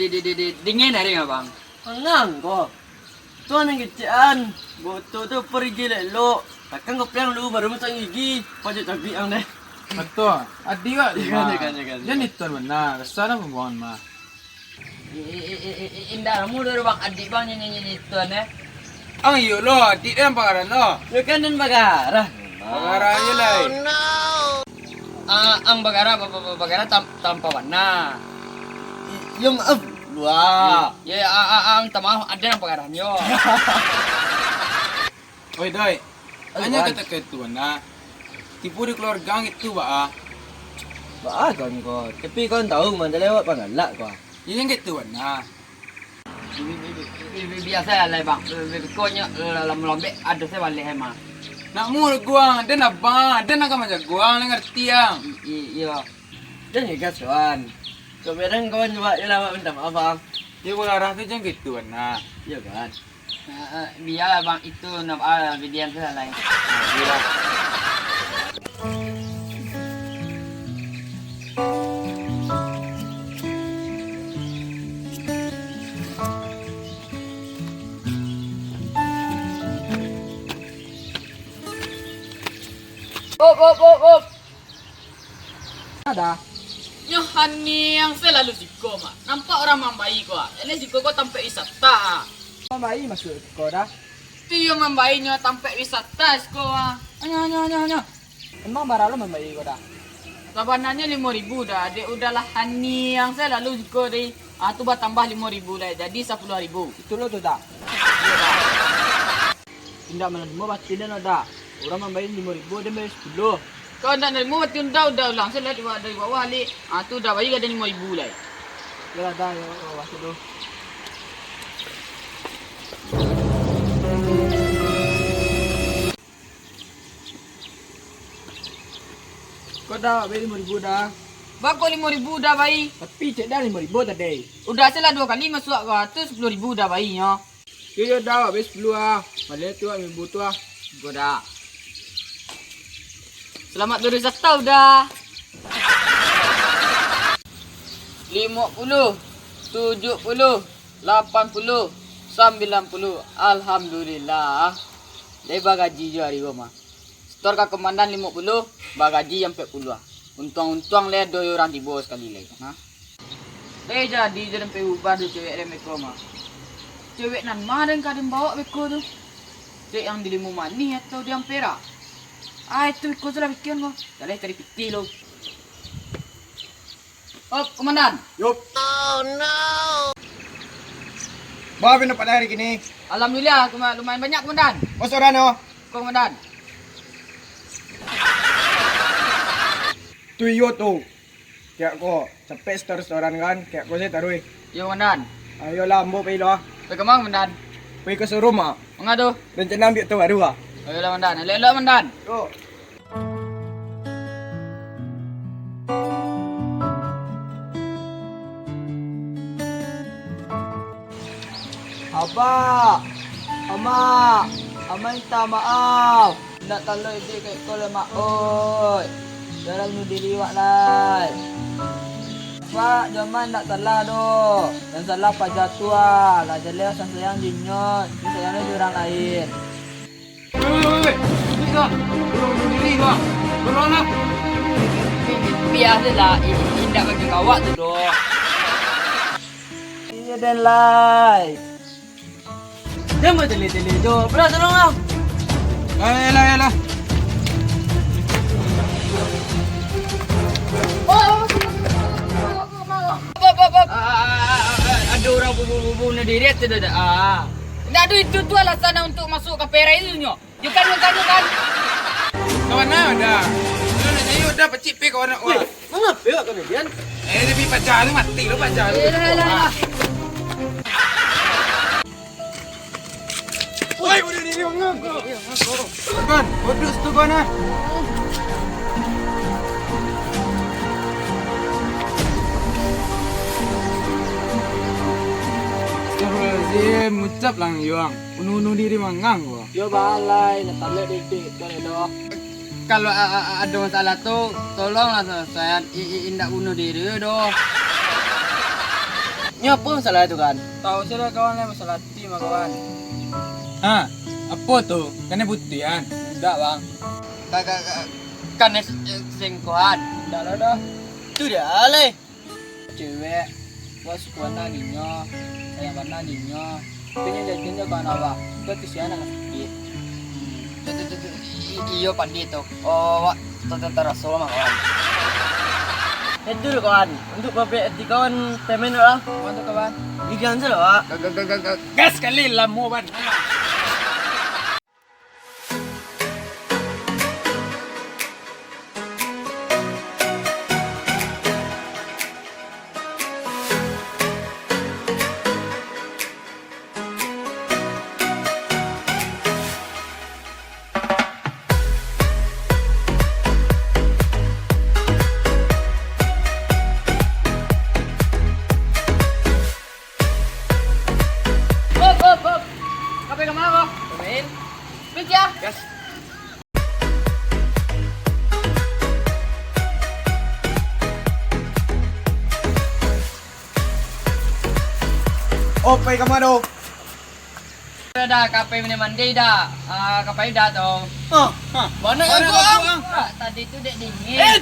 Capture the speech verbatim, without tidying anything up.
Di, di, di, dingin hari nggak, Bang? Mangang ko. Tuan nan kecek an. Boto tu pergi lelok. Takkan kopiang lu baru masuk gigi. Pajak cabiak ang deh. Batua. Adik wak tu, Jan, mah. Jan, jan, jan. Jan itu, bana. Rasa lah pambuangan, mah. I, i, i, i, i, indak namu doh, Bang. Adik, Bang, nyanyi, nyanyi itu, eh. Ang iyo lo, adik dan pagarah lo. Yo kan, dan pagarah. Pagarah aja lah. Ah, ang bagarah, ba-, ba-, ba-, bagarah tam-, tanpa warna. I-, yo, maaf. Wah. Yo, yo, a-, a-, ang tamaaf, ado nan pagarahnyo. Oi, Doi. Oi, anyo Wan. Kata-kata itu, nah. Tipu di keluarga ang itu, baa. Baa kan ko. Tapi kan tahu, mandalai awak pangalak ko. Iyo, yang gitu, nah. Bi-, bi-, bi-, bi-, bi-, biaso lah, Bang. Bi-, bi-, beko nyo, eh, lambek-lambek, ado se baleh, mah. Nak mul guang, den abang, den agak manjaguang, lah ngerti, ang. I-, i-, iyo. Jan gas, kawan. Kok berang kawan, cubo iyolah, awak minta maaf, Bang. Iyo, bagarah tu jan gitu, nah. Iyo, kawan. Eh, eh, bialah, Bang, itu, nah, ah, bidian tu lah lain. Nah, bialah. Op, op, op, op. Ada. Nyo haniang salalu siko, Mak. Nampak urang mambai ko, ah. Eleh siko ko tampek wisata. Mambai maksud ko, Da? Ti iyo mambai nyo tampek wisata siko, ah. Anyo, anyo, anyo, anyo. Emang bara lo mambai ko, Da? Sabananyo limo ribu, Da. Dek udahlah haniang salalu siko, deh. Ah, tu batambah limo ribu lai, jadi sapuluah ribu. Itu lo tu, Da? Iyo, Da. Indak manarimo batin den, Da. Urang mambayia limo ribu, den bayia sapuluah. Kok indak narimo batin, Da, udah ulang se lah dari bawah, Lik. Ah, tu Da, bayia ka den limo ribu lai. Yo lah, Da, yo, yo, masuk dulu. Kok Da, bayia limo ribu, Da. Bako limo ribu, Da, bayia. Tapi cek Da limo ribu tadi. Udah se lah duo kali masuak ko, tu sapuluah ribu, Da, bayianyo. Yo, yo, Da, awak bayia sapuluah ah. Maleh tu awak limo ribu tu ah. Ko, Da. Salamaik bawisata, Da. Limo puluah, tujuah puluah, lapan puluah, sambilan puluah. Alhamdulillah. Lai bagaji juo ari ko mah. Setor ka komandan limo puluah, bagaji ampek puluah ah. Untuang-untuang lai ado urang tibo sakali lai, ha? Eh, jadi jo den pai ubah tu cewek den beko mah. Cewek nan ma den ka den bawok beko tu? Cewek yang di Limau Manih atau di Ampera? Ah, itu beko tu lah pikian ko. Jaleh cari pitih lo. Op, Komandan. Yup. Baa, Pino, pado hari kini? Alhamdulillah, kuma-, lumayan banyak, Komandan. Masuak urang, no? Ko, Komandan. Tu iyo tu. Kayak ko, capek setor-setoran kan, kayak ko se taruih. Iyo, Komandan. Ayolah, ambo pai lo ah. Pai ka ma, Komandan? Pai ka showroom ah. Manga tu? Rencana ambiak tu baru ah. Ayolah, Komandan. Elok-elok, Komandan. Yo. Abak, Amak, Amak minta maaf. Indak talok iduik kek ko lai, Mak, oi. Jan bunuah diri wak lai. Abak, jo Amak indak salah doh. Nan salah paja tu ah. Lah jaleh sayang-sayang jo inyo, tapi sayang lai jo urang lain. Weh, weh, weh, weh. Ini kau. Tolong bunuh diri kau. Tolonglah. Biasolah, i-, i-, indak bagi kawak tu doh. Iyo den lai. Jan batele-tele jo. Bro, tolonglah. Ayolah, ayolah. Op, op, op. Ah, ah, ah, ah, ah, ado urang bubu-bubu bunuh diri tu dah, dah. Ah. Ndak ado itu tu alasan untuk masuk ka Ampera itu nyo. Yo kan, yo kan, yo kan. Kawan ah, dah. Udah nak cari, udah pacik pe kawan nak. Weh, manga pe awak kamadian? Eh, tapi paja tu mati lo, paja tu. Eh, lah, lah, lah. Woi, bunuh diri, manga ko. Kan, bodoh tu kan ah. Astagfirullahalazim, ngucap lah yuang. Bunuh-bunuh diri mangang ko. Yo balai, nak talek dikit ko doh. Kalau a-, a-, a-, ado masalah tu, tolonglah selesaian. I-, i-, indak bunuh diri doh. Nyo apo masalah tu, kawan? Tahu sudah kawan lah masalah tim, kawan. Ha, apo tu? Kanai putihan? Indak, Bang. Ka, ka, ka, kanai selingkuhan? Indak lah doh. Tu dah lah. Cewek, wah suka bana dinyo, sayang bana dinyo. Tapi nyo liatin jo kawan awak, kok tu si anak sakik. Hmm, tu, tu, tu, tu. I-, iyo pandi tu. Oh, wak, tu, tu, taraso mah, kawan. Itu tu, kawan. Untuk babek hati kawan, payment lah. Mantap, kawan. Ikan sajo lah, wak. Ga-, ga-, ga-, ga-, ga-, gas sekali, lamo, ban. Hop, hop, hop. Ka pai ka ma ko? Main. Main sia? Gas. Oh, pai ka ma do? Dah, ka pai mandi-mandi dah. Ah, ka pai dah tu. Hah, hah. Mana yang buang? Ah, tadi tu dek dingin. Eh,